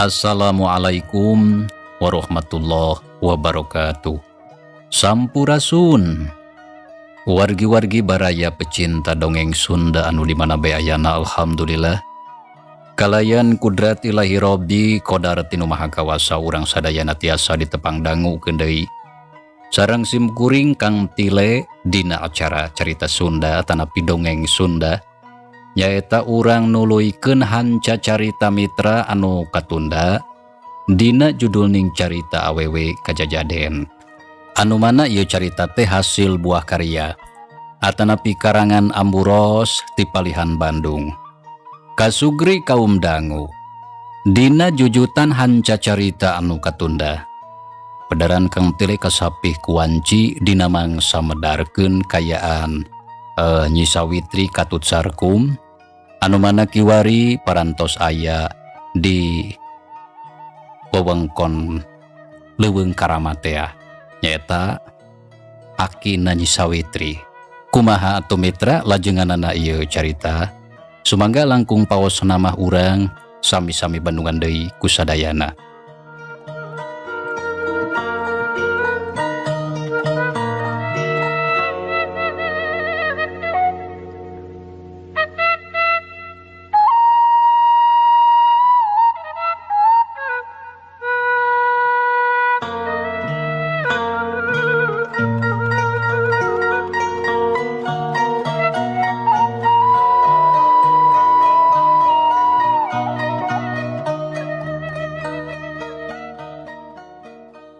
Assalamualaikum warahmatullahi wabarakatuh. Sampurasun. Wargi-wargi baraya pecinta dongeng Sunda anu di mana bae ayana, alhamdulillah. Kalayan kudrat Ilahi Robbi kodar tinu maha kawasa, urang sadayana tiasa ditepang dangu deui sareng sim kuring Kang Tile dina acara Carita Sunda tanapi dongeng Sunda, nyaeta urang nuluykeun hanca carita, mitra, anu katunda dina judul Ning Carita Awewe Kajajaden, anu mana ieu carita teh hasil buah karya atanapi karangan Ambu Ros ti palihan Bandung. Kasugri kaum dangu, dina jujutan hanca carita anu katunda, pedaran Kang Tile kasapih kuanci dina mangsa medarkeun kayaan Nyi Sawitri katut Sarkum, anu mana kiwari parantos aya di wewengkon Leuweung Karamatea, nyaeta akina Nyi Sawitri. Kumaha atuh, mitra, lajenganana ieu carita? Sumangga langkung paos namah, urang sami-sami bandungan deui kusadayana.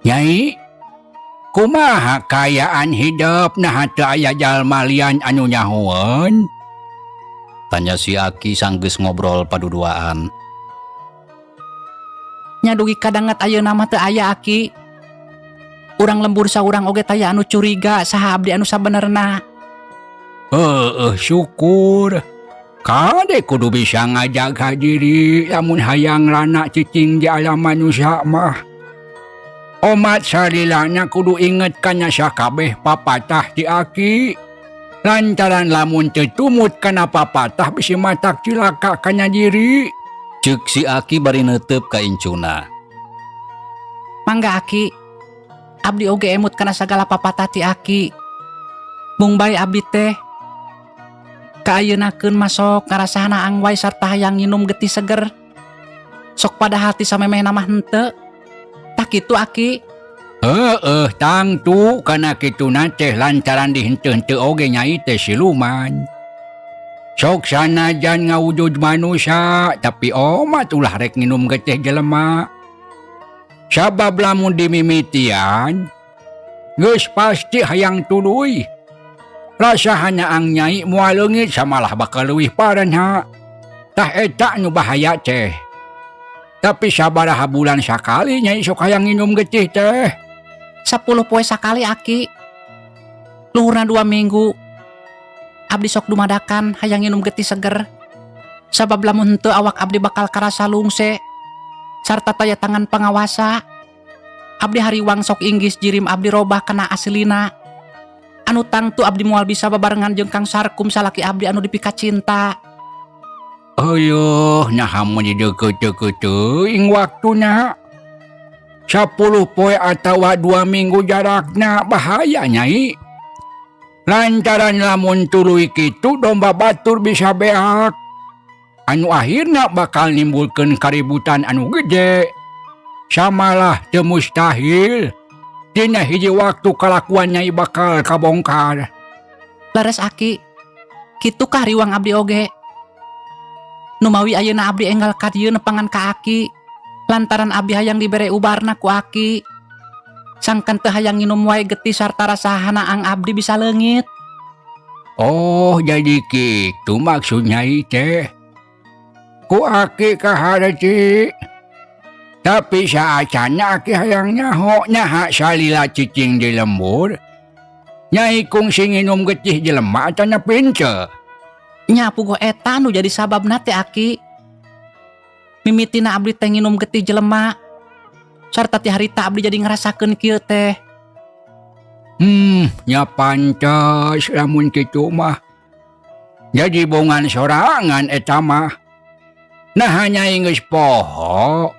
Nyai, kumaha kaayaan hidup? Nah, teu aya jalma lian anu nyahoeun? Tanya si Aki sanggeus ngobrol paduduaan. Nya, dugi kadanget ayeuna mah teu aya, Aki. Urang lembur saurang oge taya anu curiga saha abdi anu sabenerna. Heeh, syukur. Kade kudu bisa ngajaga diri lamun hayang lana cicing di alam manusia mah. Omat salilana kudu inget kana sakabeh papatah ti Aki. Lantaran lamun teu tumut kana papatah bisi matak cilaka kana diri. Cek si Aki bari neuteup ka incuna. Mangga, Aki. Abdi oge emut kana sagala papatah ti Aki. Mung bae abdi teh kaayeunakeun mah sok ngarasa hanaang wae sarta hayang nginum getih seger. Sok padahal ti samemehna mah henteu. Tah kitu, Aki. Heeh, tangtu kana kituna teh lantaran dihenteu-henteu oge nyai teh siluman. Sok sanajan ngawujud manusia, tapi omat ulah rek nginum getih jelema. Sabab lamun dimimitian, geus pasti hayang tuluy. Rasa hanaang nyai moal leungit, samalah bakal leuwih paranha. Tah, eta nu bahaya teh. Tapi sabaraha bulan sakali nyai sok hayang nginum getih teh? 10 poe sakali, Aki. Luhurna 2 minggu. Abdi sok dumadakan hayang nginum getih seger. Sabab lamun henteu, awak abdi bakal karasa lungse sarta taya tangan pangawasa. Abdi hariwang sok inggis jirim abdi robah kana aslina. Anu tangtu abdi moal bisa babarengan jeung Kang Sarkum, salaki abdi anu dipika cinta. Ayuh, nah, meuni deukeut-deukeut teuing waktuna. 10 poe atawa 2 minggu jarakna bahaya, Nyai. Lantaran lamun tuluy kitu, domba batur bisa beak. Anu akhirna bakal nimbulkeun kaributan anu gede. Samalah teu mustahil dina hiji waktu kalakuan Nyai bakal kabongkar. Leres, Aki. Kitu kahariwang abdi oge. Numawi ayeuna abdi enggal ka dieu nepangan ka Aki lantaran abdi hayang dibere ubarna ku Aki. Sangkan teu hayang nginum wae getih sarta rasa hanaang abdi bisa leungit. Oh, jadi kitu maksud Nyai teh. Ku Aki kaharti. Tapi saacana Aki hayang nyaho, naha salila cicing di lembur Nyai kungsi nginum getih jelema atanapi henteu? Nya, puguh eta nu jadi sababna teh, Aki. Mimitina abdi teh nginum getih jelema. Sarta ti harita abdi jadi ngerasakeun kieu teh. Nya pantes lamun kitu mah. Jadi bongan sorangan eta mah. Nah, nyai geus poho.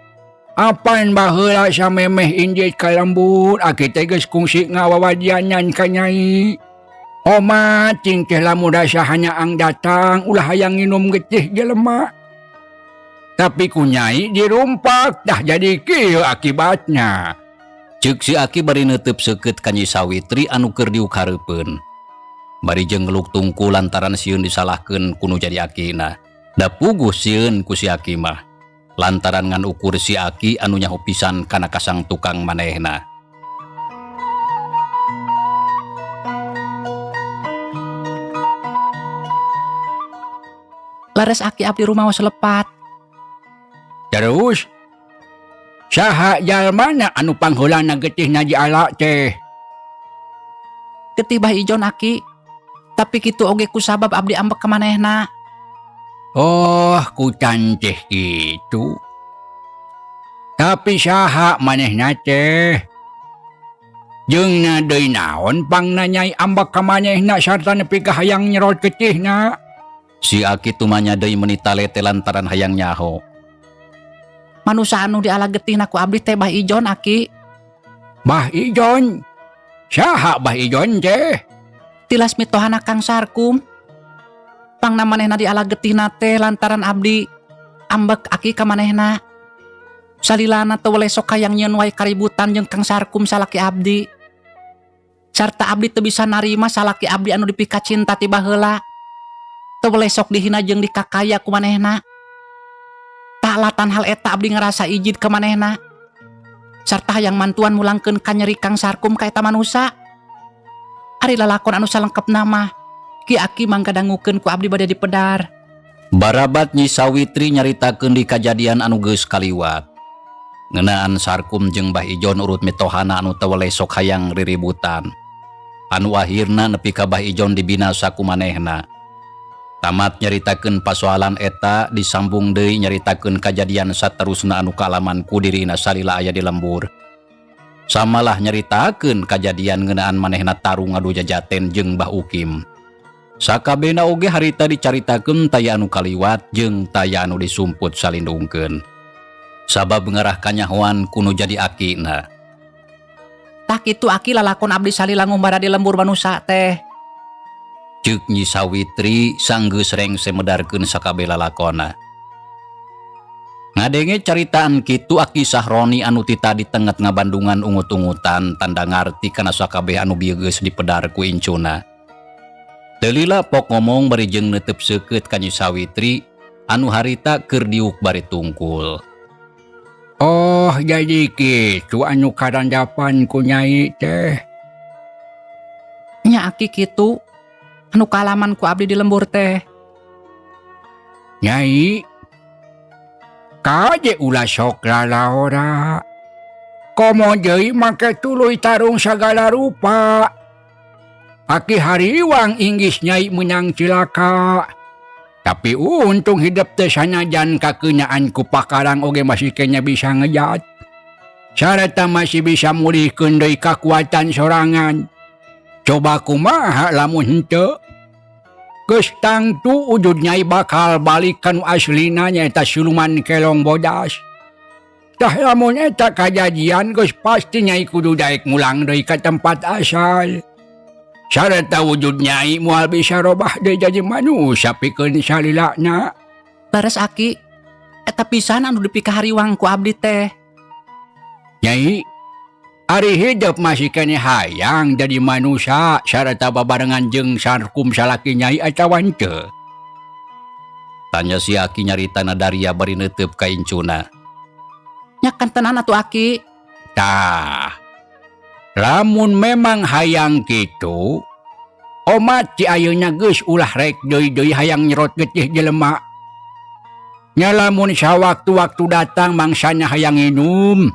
Apan baheula samemeh injit ka lembur aki teh geus kungsi ngawawadianan ka Nyai. Oma cing teh lamun rasa hanyaang datang ulah hayang nginum getih jelema. Tapi ku Nyai dirumpak dah jadi kieu akibatna. Ceuk si Aki bari neuteub seukeut ka Nyi Sawitri anu keur diuk hareupeun. Bari jeung ngeluk tungku lantaran sieun disalahkeun ku nu jadi akina. Da puguh sieun ku si Aki mah. Lantaran ngan ukur si Aki anu nyaho pisan kana kasang tukang manehna. Leres Aki abdi rumaos lepat. Terus saha jalmana anu pangheulana getihna diala teh? Getih Bah Ijon Aki. Tapi kitu oge ku sabab abdi ambek ka manehna. Oh, kutan teh kitu. Tapi saha manehna teh? Jeung deui naon pangna Nyai ambek ka manehna sarta nepi ka hayang nyerot getihna? Si Aki tumanya deui meuni talete lantaran hayang nyaho. Manusa anu diala getihna ku abdi teh Bah Ijon Aki. Bah Ijon? Saha Bah Ijon teh? Tilas mitohana Kang Sarkum. Pangna manehna diala getihna teh lantaran abdi ambek Aki ka manehna. Salilana teu weleh sok hayang nyieun wae kaributan jeung Kang Sarkum salaki abdi. Sarta abdi teu bisa narima salaki abdi anu dipikacinta ti baheula. Teu weleh sok dihina jeung dikakaya ku manehna. Ta'latan hal eta abdi ngarasa ijid ka manehna. Sarta hayang mantuan mulangkeun kanyeri Kang Sarkum ka eta manusa. Ari lalakon anu salengkepna mah Ki Aki mangga dangukeun ku abdi bade dipedar. Barabat Nyi Sawitri nyaritakeun di kajadian anu geus kaliwat. Ngeunaan Sarkum jeung Bah Ijon urut mitohana anu teu weleh sok hayang riributan. Anu akhirna nepi ka Bah Ijon dibinasa ku manehna. Tamat nyaritakeun pasoalan eta disambung deui nyaritakeun kajadian saterusna anu kaalaman ku dirina salila aya di lembur. Samalah nyaritakeun kajadian ngeunaan manehna tarung ngadu jajaten jeung Bah Ukim. Sakabehna oge harita dicaritakeun taya anu kaliwat jeung taya anu disumput salindungkeun. Sabab ngarah kanyahoan kuno jadi akina. Tah kitu Aki lalakon abdi salila ngumbara di lembur manusa teh. Ceuk Nyi Sawitri sanggeus rengse medarkeun sakabeh lalakona. Ngadenge caritaan kitu Aki Sahroni anu ti tadi tenget ngabandungan ungut-ungutan tanda ngarti kana sakabeh anu bieu geus dipedar ku incuna. Teu lila pok ngomong bari jeung neuteub seukeut ka Nyi Sawitri anu harita keur diuk bari tungkul. Oh, jadi kitu anu karandapan ku Nyai teh. Nya Aki kitu anu kaalaman ku abdi di lembur teh. Nyai, kaje ulah sok lalaora. Komo deui make tuluy tarung sagala rupa. Aki hariwang inggis Nyai meunang cilaka. Tapi untung hidup teh sanajan kakeunaan ku pakarang oge masih kenya bisa ngejat. Sarta masih bisa mulihkeun deui kakuatan sorangan. Coba kumaha lamun henteu? Geus tangtu wujud Nyai bakal balik ka nu aslina nyaeta siluman kelong bodas. Tah lamun eta kajadian geus pasti Nyai kudu daek ngulang deui ka tempat asal. Sarta wujud Nyai moal bisa robah deui jadi manusia pikeun salilana. Leres Aki, eta pisan anu dipikahariwang ku abdi teh. Nyai, ari hidup masih keneh hayang jadi manusia sarta babarengan jeung Sarkum salaki Nyai atawa henteu? Tanya si Aki nyarita nadaria bari neuteub ka incuna. Nya kantenan atuh Aki. Tah, lamun memang hayang kitu, omat ci ayeuna geus ulah rek deui-deui hayang nyerot getih jelema. Nya lamun sawaktu-waktu datang mangsana hayang nginum,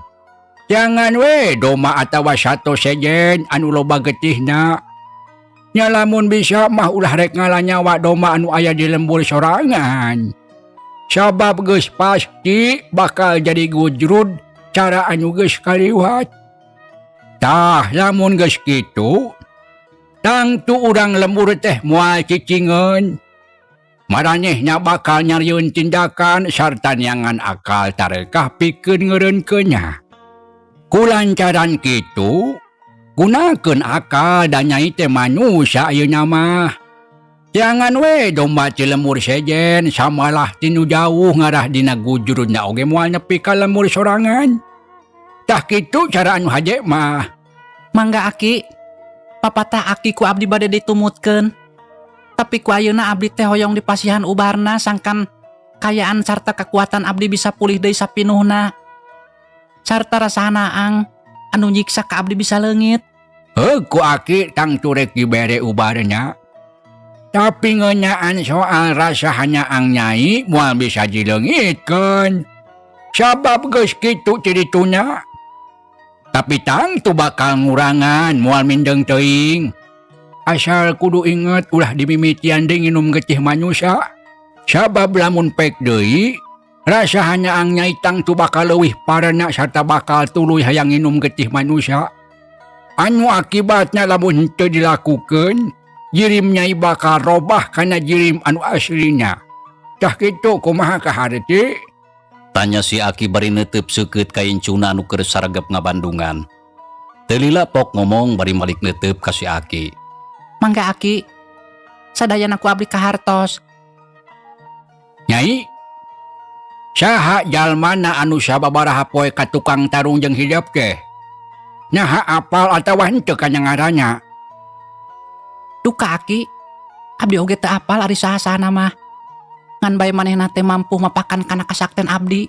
jangan we doma atawa sato sejen anu loba getihna. Nya lamun bisa mah ulah rek ngala nyawa doma anu aya di lembur sorangan. Sabab geus pasti bakal jadi gujrud cara anu geus kaliwat. Tah lamun geus kitu, tangtu urang lembur teh moal cicingeun. Maranehna bakal nyarieun tindakan sarta neangan akal tarekah pikeun ngeureunkeunnya. Ku lancaran kitu, gunakeun akal da nyai teh manusia ayeuna mah. Teangan we domba ti lemur sejen samalah ti nu jauh ngarah dina gujurna oge moal nepi ka lemur sorangan. Tah kitu cara anu haje mah. Mangga Aki, papatah Aki ku abdi bade ditumutkeun. Tapi ku ayeuna abdi teh hoyong dipasihan ubarna sangkan kayaan sarta kekuatan abdi bisa pulih deui sapinuhna. Sarta rasa hanaang anu nyiksa ka abdi bisa leungit. Heuh ku Aki tangtu rek dibere ubarna. Tapi ngeunaan soal rasa hanyaang nyai moal bisa dileungitkeun. Sabab geus kitu ti dituna. Tapi tangtu bakal ngurangan moal mindeng teuing. Asal kudu inget ulah dimimitian deui nginum getih manusia. Sabab lamun pek deui, rasa hanyaang nyai tangtu bakal leuwih parana sarta bakal tuluy hayang nginum getih manusia. Anu akibatna lamun henteu dilakukeun, jirim nyai bakal robah kana jirim anu aslina. Tah kitu kumaha kaharti? Tanya si Aki bari neuteup seukeut ka incuna anu keur saregep ngabandungan. Teu lila Pok ngomong bari malik neuteup ka si Aki. Mangga Aki, sadayana ku abdi kahartos. Nyai, saha jalmana anu sababaraha poe ka tukang tarung jeung hidep teh? Naha apal atawa henteu kana ngaranna? Duka Aki, abdi oge teu apal ari saha-sahana mah. Ngan bae manehna teh mampu mapakan kana kasakten abdi.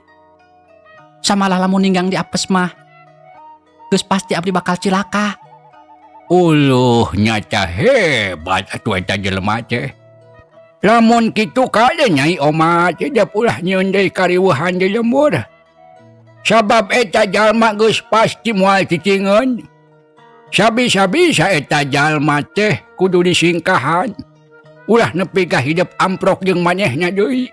Samalah lamun ninggang di apes mah, geus pasti abdi bakal cilaka. Uluh, nyata hebat atuh eta jelema teh. Lamun kitu kade nyai omat teh ulah nyieun deui kariweuhan di lembur. Sabab eta jalma geus pasti moal cicingeun. Sabisa-bisa eta jalma teh kudu disingkahan. Ulah nepi ka hidep amprok jeung manehna deui.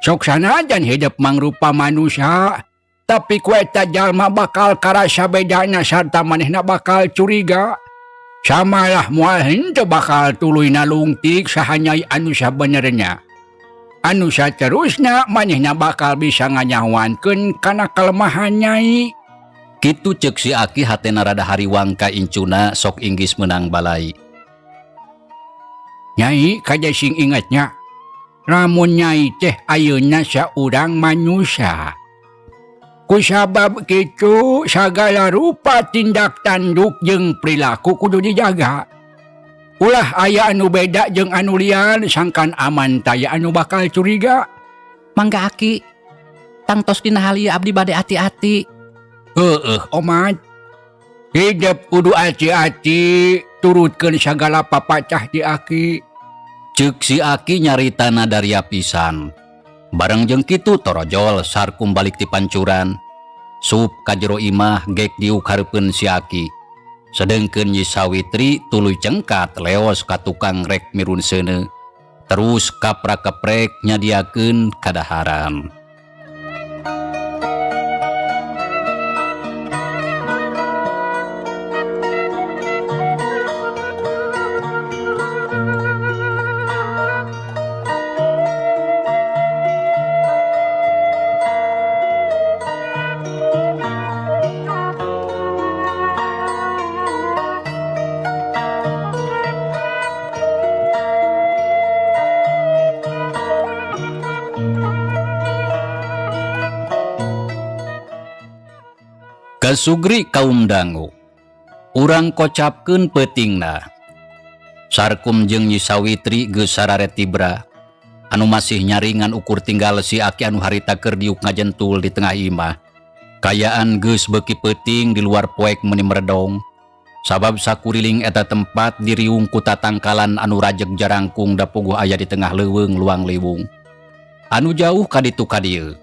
Sok sanajan hidep mangrupa manusia, tapi ku eta jalma bakal karasa bedana sarta manehna bakal curiga. Samalah moal henteu bakal tuluy nalungtik saha nyai anu sabenerna. Anu saterusna manehna bakal bisa nganyahoankeun kana kelemahan nyai. Kitu ceuk si Aki hatena rada hariwang ka incuna sok inggis meunang balai. Nyai kaja sing ingetnya, lamun nyai teh ayeuna saurang manusia. Kusabab kitu sagala rupa tindak tanduk jeung perilaku kudu dijaga. Ulah aya anu beda jeung anu lian sangkan aman taya anu bakal curiga. Mangga Aki, tangtos dina hal ieu abdi bade ati-ati. Heueuh omat. Hidep kudu ati-ati, turutkeun sagala papacah di Aki. Ceuk si Aki nyaritana daria pisan. Bareng jeung kitu torojol Sarkum balik ti pancuran. Sup ka jero imah gek diuk hareupeun si Aki. Sedengkeun Nyi Sawitri tuluy cengkat leos ka tukang rek mirun seuneu. Terus kapra-keprek nyadiakeun kadaharan. Kasugri kaum dangu. Urang kocapkeun peutingna. Sarkum jeung Nyi Sawitri geus sarare tibra. Anu masih nyaringan ukur tinggal si Aki anu harita keur diuk ngajentul di tengah imah. Kayaan geus beuki peuting di luar poek meuni meredong. Sabab sakuriling eta tempat diriung ku tatangkalan anu rajeg jarangkung da puguh aya di tengah leuweung luang liwung. Anu jauh ka ditu ka dieu.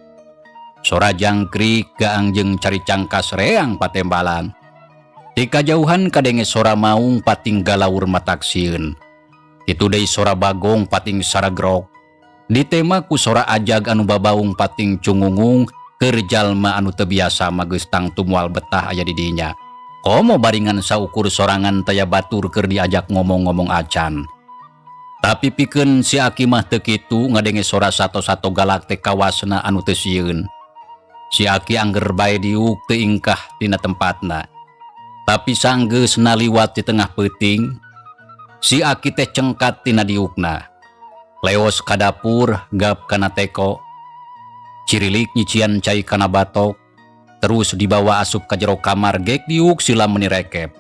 Sora jangkrik gaang jeung cari cangkas reang patembalan. Di kajauhan kadenge sora maung pating galaur mataksieun. Kitu deui sora bagong pating saragrok. Ditema ku sora ajag anu babaung pating cungungung keur jalma anu teu biasa mah geus tangtu moal betah aya di dinya. Komo baringan saukur sorangan taya batur keur diajak ngomong-ngomong acan. Tapi pikeun si Aki mah teu kitu ngadenge sora sato-sato galak teh kawasna anu teu sieun. Si Aki angger bae diuk teu ingkah tina tempatna. Tapi sanggeusna liwat di tengah peuting, si Aki teh cengkat tina diukna. Leos ka dapur gap kana teko. Cirilik nyician cai kana batok, terus dibawa asup ka jero kamar gek diuk sila meuni rekep.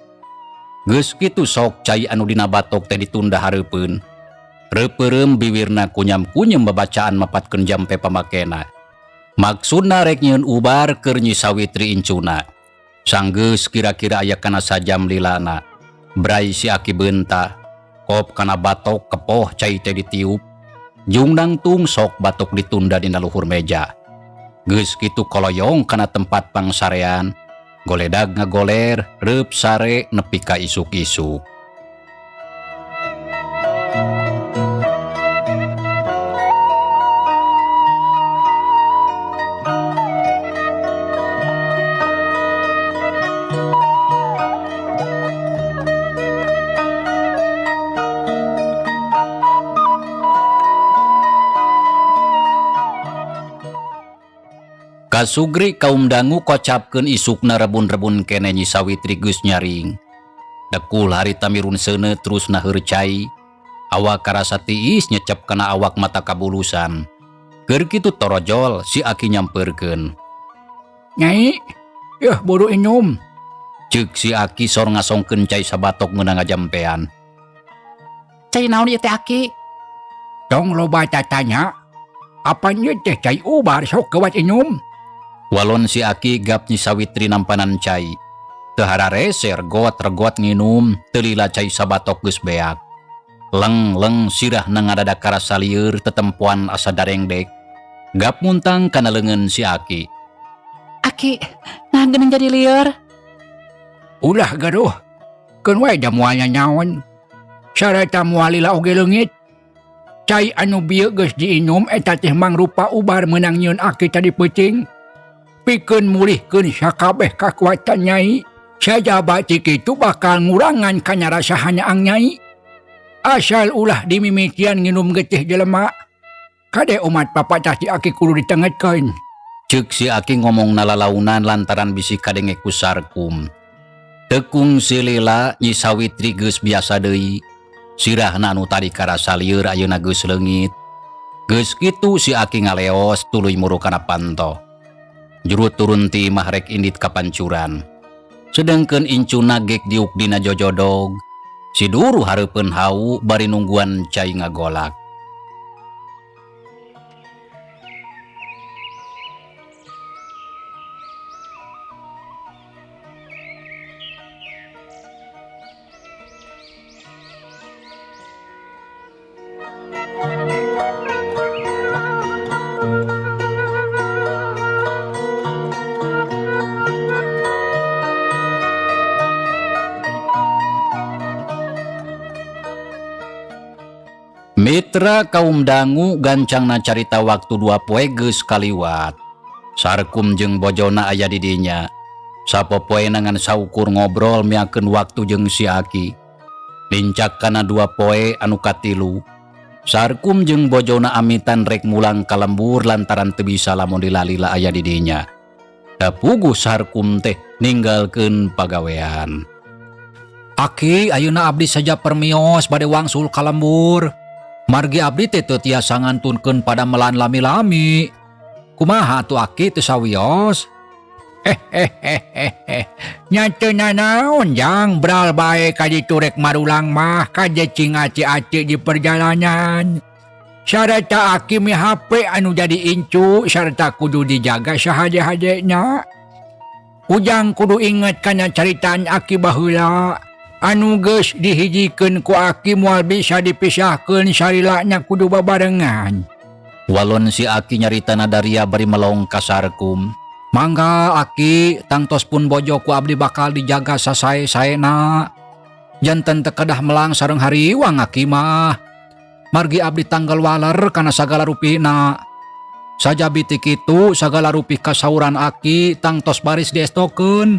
Geus kitu sok cai anu dina batok teh ditunda hareupeun. Reupeureum biwirna kunyam-kunyem babacaan mapatkeun jampe pamakena. Maksudna rek nyieun ubar keur Nyi Sawitri incuna. Sanggeus kira-kira aya kana sajam lilana. Brai si Aki beunta, kop kana batok kepoh cai teh ditiup. Jung nangtung sok batok ditunda dina luhur meja. Geus kitu koloyong kana tempat pangsarean, goledag ngagoler, reup sare nepi ka isuk-isuk. Kasugri kaum dangu kocapkeun isukna rebun-rebun kene Nyi Sawitri geus nyaring. Dekul harita mirun seuneu terus naheur cai. Awak karasa tiis nyecep kana awak mata kabulusan. Keur kitu torojol si Aki nyampeurkeun. Nyai, yeuh buru inum. Ceuk si Aki sor ngasongkeun cai sabatok meunang ngajampean. Cai naon ieu teh Aki? Tong loba tatanya. Apan ieu teh cai ubar sok gawat inum. Walon si Aki gap Nyi Sawitri nampanan cai. Teu harareser got regot nginum, teu lila cai sabatok geus beak. Leng-leng sirahna ngadadak karasa lieur tetempoan asa darengdek. Gap muntang kana leungeun si Aki. Aki, nah geuning jadi lieur. Ulah gaduh. Keun wae da moal nyaon. Sarata moal lila oge leungit. Cai anu bieu geus diinum eta teh mangrupa ubar meunang nyieun Aki tadi peuting. Pikeun mulihkeun sakabeh kakuatan Nyai. Sajaba ti kitu bakal ngurangan kana rasa hanyaang Nyai. Asal ulah dimimitian nginum getih jelema. Kade umat papatah ti Aki kudu ditengetkeun. Ceuk si Aki ngomong nalalaunan lantaran bisi kadenge ku Sarkum. Tekung silila Nyi Sawitri geus biasa deui. Sirahna anu tadi karasa lieur ayeuna geus leungit. Geus kitu si Aki ngaleos tuluy muru kana panto. Juru turun ti imah rek indit ka pancuran. Sedengkeun incuna gek diuk dina jojodog. Si duru hareupeun hau bari nungguan cai ngagolak. Mitra kaum dangu gancangna carita waktu dua poe geus kaliwat. Sarkum jeung bojona aya di dinya. Sapopoena ngan saukur ngobrol miakeun waktu jeung si Aki. Lincak kana dua poe anu katilu. Sarkum jeung bojona amitan rek mulang ka lembur lantaran teu bisa lamun dilalila aya di dinya. Da puguh Sarkum teh ninggalkeun pagawean. Aki, ayeuna abdi saja permios bade wangsul ka lembur. Margi abdi teh teu tiasa ngantunkeun padamelan lami-lami. Kumaha atuh Aki teu sawios? Nya teu nanaon jang bral bae ka ditu rek marulang mah kaje cing aci-aci di perjalanan. Sarta Aki mihape anu jadi incu sarta kudu dijaga sahaja-hajena. Ujang kudu inget kana caritaan Aki baheula. Anu geus dihijikeun ku Aki moal bisa dipisahkeun salilana kudu babarengan. Walon si Aki nyarita nadaria bari melong ka Sarkum. Mangga Aki, tangtos pun bojo ku abdi bakal dijaga sasae-saena. Janten teu kedah melang sareng hariwang Aki mah. Margi abdi tanggal waler kana sagala rupina. Sajabi ti kitu sagala rupi kasauran Aki tangtos baris diestokeun.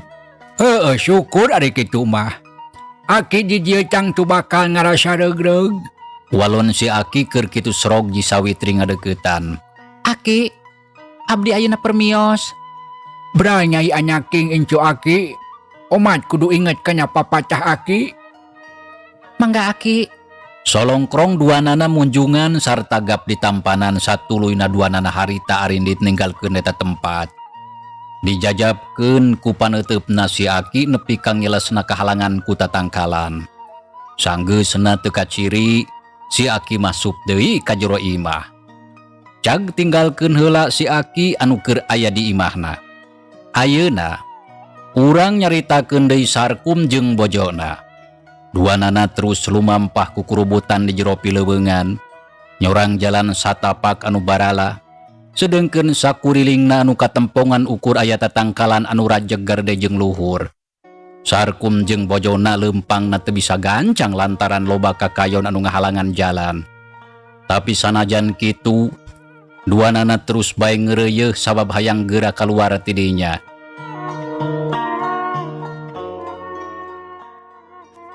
Heueuh syukur ari kitu mah. Aki di dieu tangtu bakal ngarasa regreg. Walon si Aki keur kitu serog Nyi Sawitri ngadeuketan. Aki, abdi ayeuna permios. Bray Nyai anyaking incu Aki. Omat kudu inget kana papatah Aki. Mangga, Aki. Solongkrong duanana munjungan sarta gap ditampanan satuluyna duanana harita arindit ninggalkeun eta tempat. Dijajabkeun ku paneuteup si Aki nepi ka ngilesna kahalangan ku tatangkalan. Sanggeusna teu kaciri, si Aki masuk deui ka jero imah. Cag tinggalkeun heula si Aki anu keur aya di imahna. Ayeuna urang nyaritakeun deui Sarkum jeung bojona. Duanana terus lumampah ku kurubutan di jero pileuweungan, nyorang jalan satapak anu barala. Sedengkeun sakurilingna anu katempongan ukur aya tatangkalan anu rajeg garde jeung luhur. Sarkum jeung bojona leumpangna teu bisa gancang lantaran loba kakayon anu ngahalangan jalan. Tapi sanajan kitu, duanana terus bae ngeureuyeuh sabab hayang geura kaluar ti dinya.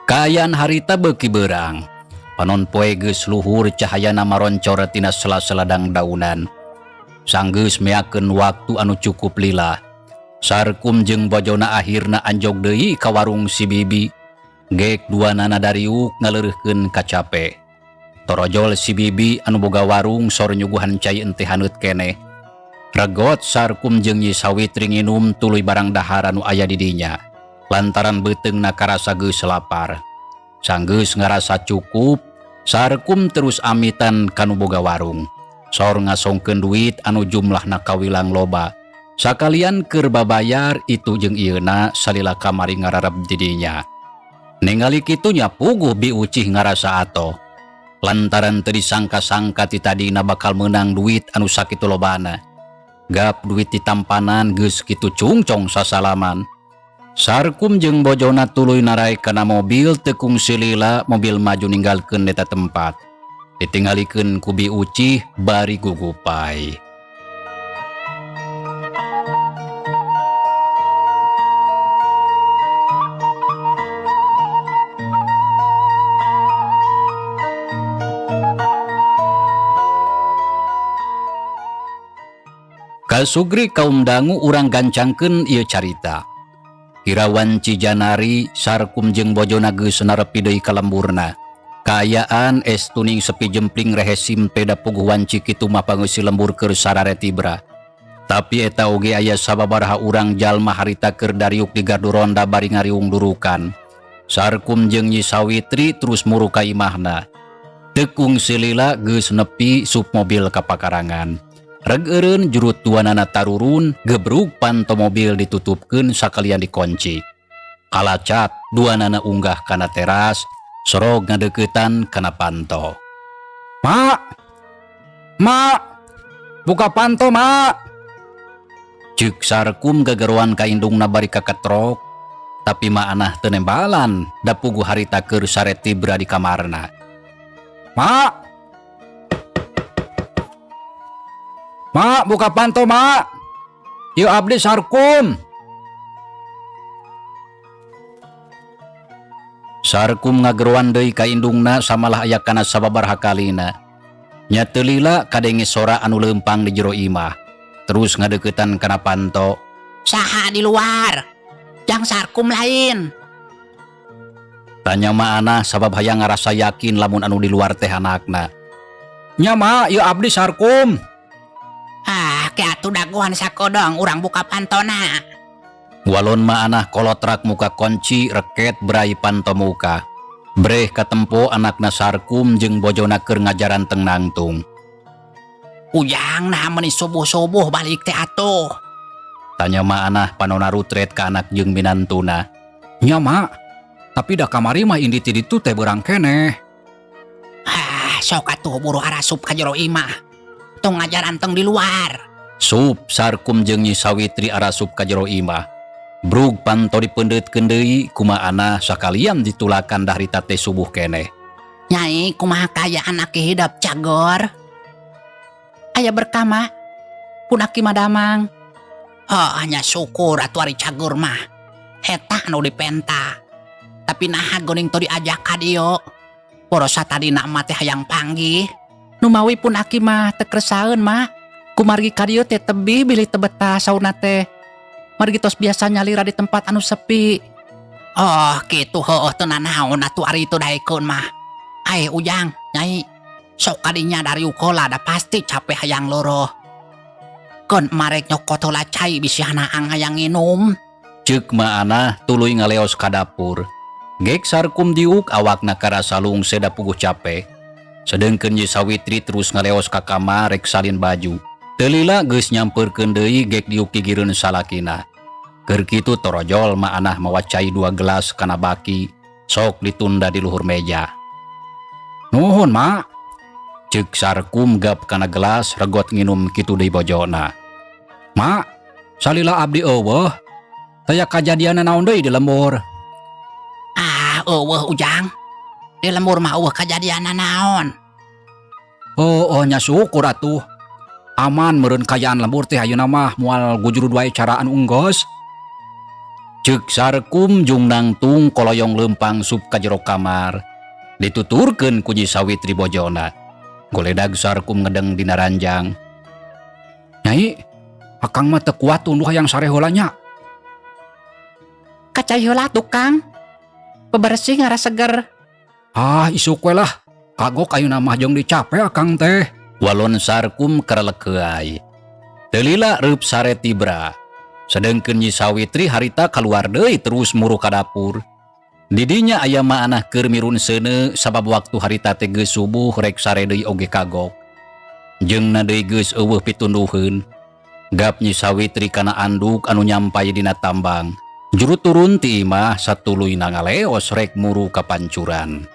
Kaayaan harita beuki beurang. Panon poe geus luhur cahayana maroncor tina sela-sela dangdaunan. Sanggeus meakeun waktu anu cukup lila, Sarkum jeung bojona akhirna anjog deui ka warung si Bibi. Gek duanana dariuk ngaleureuhkeun kacape. Torojol si Bibi anu boga warung sor nyuguhan cai enteh haneut keneh. Regot Sarkum jeung Nyi Sawitri nginum tuluy barang dahar anu aya di dinya. Lantaran beuteungna karasa geus lapar. Sanggeus ngarasa cukup, Sarkum terus amitan ka nu boga warung. Sor ngasongkeun duit anu jumlahna kawilang loba. Sakalian keur babayar itu jeung ieuna salila kamari ngararab di dinya. Ningali kitu nya puguh Bi Ucih ngarasa atoh. Lantaran teu disangka-sangka ti tadina bakal meunang duit anu sakitu lobana. Gap duit ditampanan geus kitu cungcong sasalaman. Sarkum jeung bojona tuluy naraek kana mobil teu kungsi lila mobil maju ninggalkeun eta tempat. Ditinggalikeun ku Bi Ucih bari gugupai. Kasugri kaum dangu urang gancangkeun ieu carita. Kira wanci Janari Sarkum jeung bojona geus narepi deui ka lemburna. Kaayaan es tuning sepi jempling rehe simpe da puguh wanci kitu mah pangeusi lembur keur sarare tibra. Tapi eta oge aya sababaraha urang jalma harita keur dariuk di gardu ronda bari ngariung durukan. Sarkum jeung Nyi Sawitri terus muru ka imahna. Teu kungsi lila geus nepi sup mobil ka pakarangan. Reg eureun jurut duanana tarurun, gebrug panto mobil ditutupkeun sakalian dikunci. Kalacat duanana unggah kana teras, sorog ngadeuketan kana panto. Mak! Mak! Buka panto, Mak! Ceuk Sarkum gageroan ka indungna bari kaketrok, tapi maanah teu nembalan da puguh harita keur sare tibra di kamarna. Mak! Mak, buka panto, Mak. Ieu abdi Sarkum. Sarkum ngageroan deui ka indungna samalah aya kana sababaraha kalina. Nya teu lila kadenge sora anu leumpang di jero imah. Terus ngadeuketan kana panto. Saha di luar? Jang Sarkum lain. Tanya maanah sabab hayang ngarasa yakin lamun anu di luar teh anakna. Nya, Mak, ieu abdi Sarkum. Ah, ke atuh dagoan sakodong urang buka pantona. Walon maanah kolotrak muka kunci reket brai panto muka. Breh katempo anakna Sarkum jeung bojona keur ngajaran teng nangtung. Ujang nah meni subuh-subuh balik teh atuh. Tanya maanah panona rutret ka anak jeung minantuna. Nya, Mak, tapi da kamari mah indi ti ditu teh beurang keneh. Ah, sok atuh buru arasup ka jero imah. Tong ngajaran teng di luar. Sup Sarkum jeung Nyi Sawitri arasup ka jero imah. Brug panto dipeundeutkeun deui kumaana sakalian ditulakan daharita teh subuh keneh. Nyai, kumaha kaayaan aki hidep cagor? Aya berkah, Mak. Pun aki mah damang. Oh, hanya syukur atuh ari cagor mah. Eta anu dipenta. Tapi naha goning teu diajak ka dieu. Poros satadina emak teh hayang panggih. Numawi pun aki mah teu keresaeun, Mak. Kumargi ka dieu teh tebih bilih teu betah saurna teh. Margi tos biasa nyalira di tempat anu sepi. Oh, kitu heueuh teu nanaon atuh ari itu daekeun mah. Ae Ujang, Nyai. Sok kadinya dariuk heula da pasti capek hayang loroh. Keun marek nyokot heula cai bisi hanaang hayang nginum. Ceuk Ma Anah tuluy ngaleos ka dapur. Gek Sarkum diuk awakna karasa lungse da puguh cape. Sedengkeun Nyi Sawitri terus ngaleos ka kamar rek salin baju. Teu lila geus nyampeurkeun deui gek diuk gigireun salakina. Keur kitu torojol Ma Anah mawa cai 2 gelas kana baki, sok ditunda di luhur meja. Nuhun, Mak. Ceuk Sarkum gap kana gelas regot nginum kitu deui bojona. Mak, salila abdi eueuh, taya kajadian naon deui di lembur? Ah, eueuh Ujang. Di lembur mah eueuh kajadian naon. Oh, oh nya syukur atuh. Aman meureun kayaan lembur teh ayeuna mah moal gujurud wae cara anu enggeus. Ceuk Sarkum jung nangtung koloyong leumpang sup ka jero kamar. Dituturkeun ku Nyi Sawitri bojona. Goledag Sarkum ngedeng dina ranjang. Nyai, akang mah teu kuat tunduh hayang sare heula nya. Kacai heula tukang. Bebersih ngara seger. Ah, isuk we lah. Kagok ayeuna mah jeung dicape akang teh. Walon Sarkum karalekeuai. Teu lila reup sare tibra. Sedengkeun Nyi Sawitri harita kaluar deui terus muru ka dapur. Didinya aya Ma Anah keur mirun seuneu sabab waktu harita teh geus subuh rek sare deui oge kagok. Jeung na deui geus eueuh pitunduheun. Gap Nyi Sawitri kana anduk anu nyampai dina tambang. Juru turun ti imah satuluyna ngaleos rek muru ka pancuran.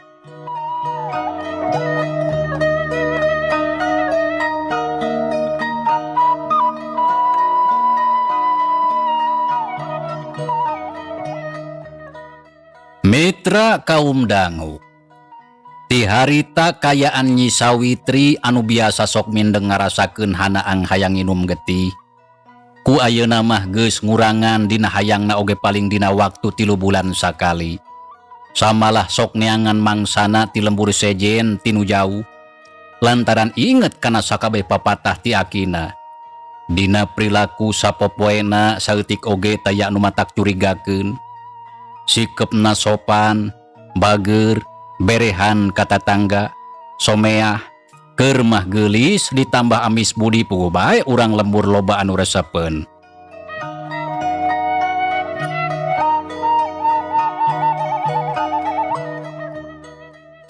Mitra kaum dangu. Ti harita kayaan Nyi Sawitri anu biasa sok mindeng ngarasakeun hanaang hayang nginum getih. Ku ayeuna mah geus ngurangan dina hayangna oge paling dina waktu 3 bulan sakali. Samalah sok neangan mangsana ti lembur sejen tinu jauh. Lantaran inget kana sakabeh papatah ti akina. Dina perilaku sapopoena saeutik oge taya anu matak curigakeun. Sikepna sopan, bager, berehan ka tatangga, someah, keur mah geulis ditambah amis budi puguh bae urang lembur loba anu resepeun.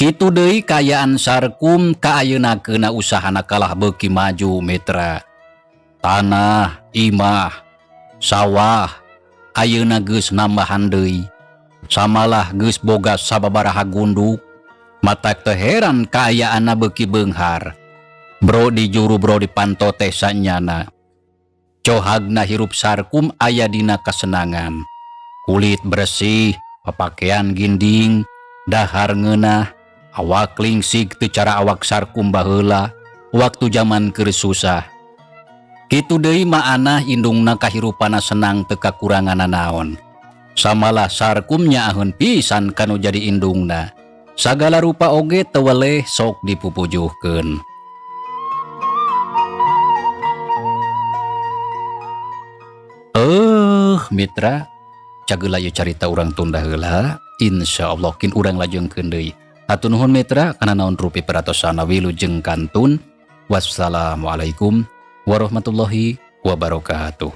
Kitu deui kayaan Sarkum ka ayeuna-keuna usahana kalah beuki maju mitra. Tanah, imah, sawah, ayeuna geus nambahan deui. Samalah geus boga sababaraha gunduk, matak teu heran kaayaanna beuki beunghar. Bro di juru bro di panto teh sanyana. Cohagna hirup Sarkum aya dina kasenangan. Kulit bersih, papakaian ginding, dahar ngeunah, awak lingsig teu cara awak Sarkum baheula waktu zaman keur susah. Kitu deui maanah indungna kahirupana senang teu kakurangan naon. Samalah Sarkum nyaaheun pisan kanu jadi indungna. Sagala rupa oge teu weleh sok dipupujuhkeun. Mitra, cageula ieu carita urang tunda heula. Insyaallah kin urang lajengkeun deui. Hatur nuhun mitra kana naon rupi peratosana wilujeng kantun. Wassalamualaikum warahmatullahi wabarakatuh.